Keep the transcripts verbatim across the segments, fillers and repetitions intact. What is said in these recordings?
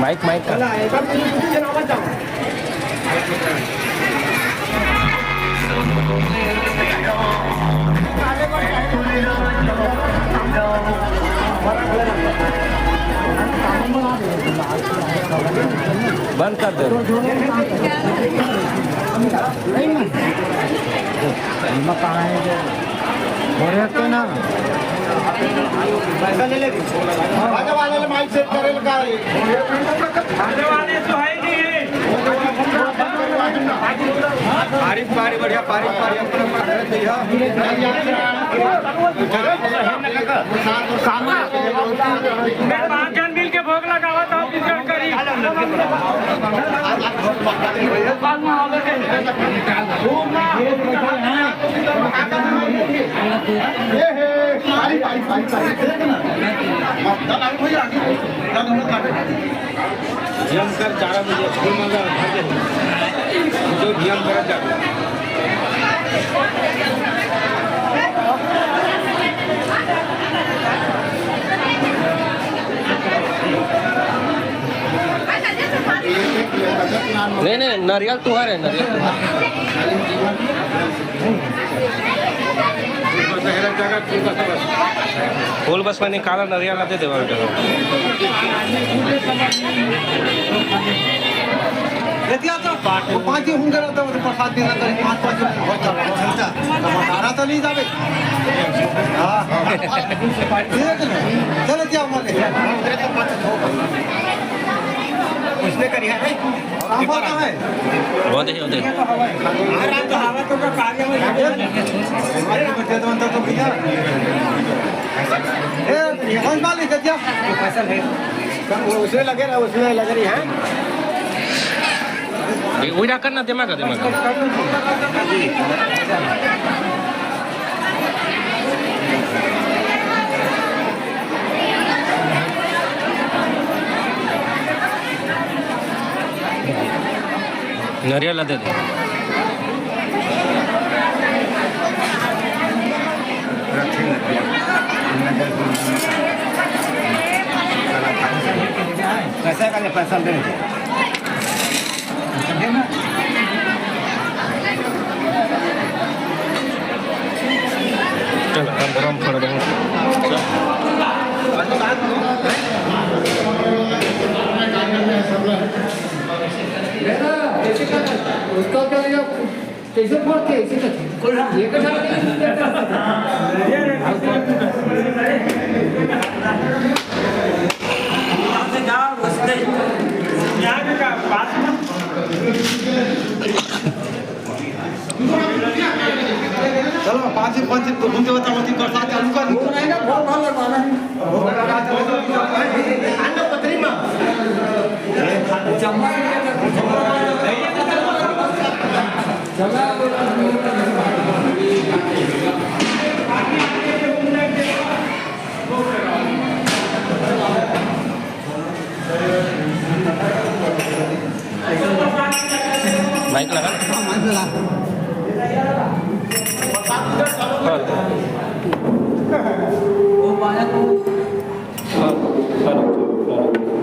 Mic, mic का। बंद कर दे। बोले तो ना। पैसा ले ले। आगे वाले ले माइक सेट करे लगा। आगे वाले तो है ही नहीं है। पारी, पारी बढ़िया, पारी, पारी, अपना, अपना घर से ही है। मैं पाँच जन मिल के भोग लगावा था, छत्तीसगढ़ करी। जमकर चारा बजे फूल मंगल भर दे। जो भी हम करत जाबे। नहीं, नहीं, नरियल तुहर है, नरियल तुहर। फूल बस में निकाला, नरियल आते देवा बेटा। एतिया तो वो पाँच ही हुनकर रहता, वो तो प्रसाद देना करे, पाँच, पाँच बहुत चल रहा है, चलता। तो भंडारा तो नहीं जावे। हाँ। ठीक है। चलो, क्या माने? उसने करी है, नहीं? राम बात है। बहुत ही होते। अरे, तो हवा तो का कार्य में लगे। अरे, बच्चे तो अंदर तो भैया। ए, ये कौन मालिक है क्या? पैसा है। उसमें लगे रहा, उसमें लग रही है। ये वही रहा करना, दिमाग का, दिमाग का। नरियल ला दे दे। पैसा का, पैसा दे दे। चल, हम गरम फड़ देंगे। उसका क्या लिया? कैसे फोड़ के ऐसे करते? ये तो साला नहीं, चलो, पाँच ही, पाँच ही तो घूमते होता, होती करता चालू कर। वो नहीं ना, बहुत भाव लगवाना है। माइक लगा। हाँ, माइक लगा। हाँ।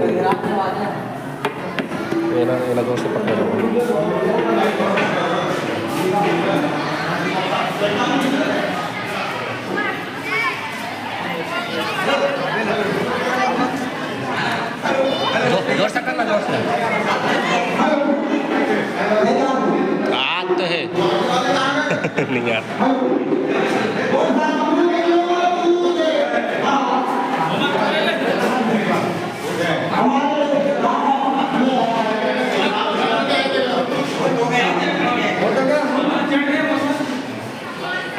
Hello, hello, hello. ये ना, ये ना, जोर से पकड़ लो। जोर, जोर से करना, जोर से। आ तो है। नहीं यार।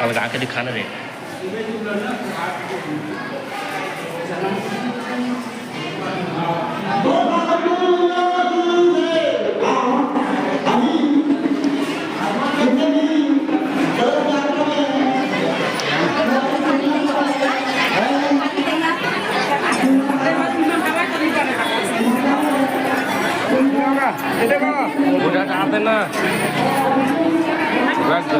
अब गा के दिखाना रे। उठा चाहते ना। रख दो।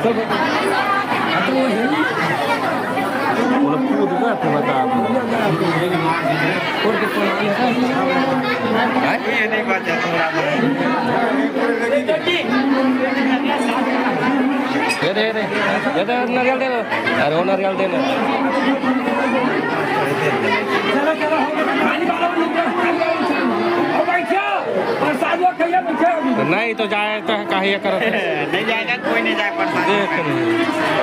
बोले, कूद गए थे, बता दो। हैं? ये दे, ये दे, ये दे, नारियल दे दो। अरे, वो नारियल दे ना। नहीं तो जाए तो काहे ये करत है? नहीं जाएगा, कोई नहीं जाए प्रसाद। देख रहे हैं।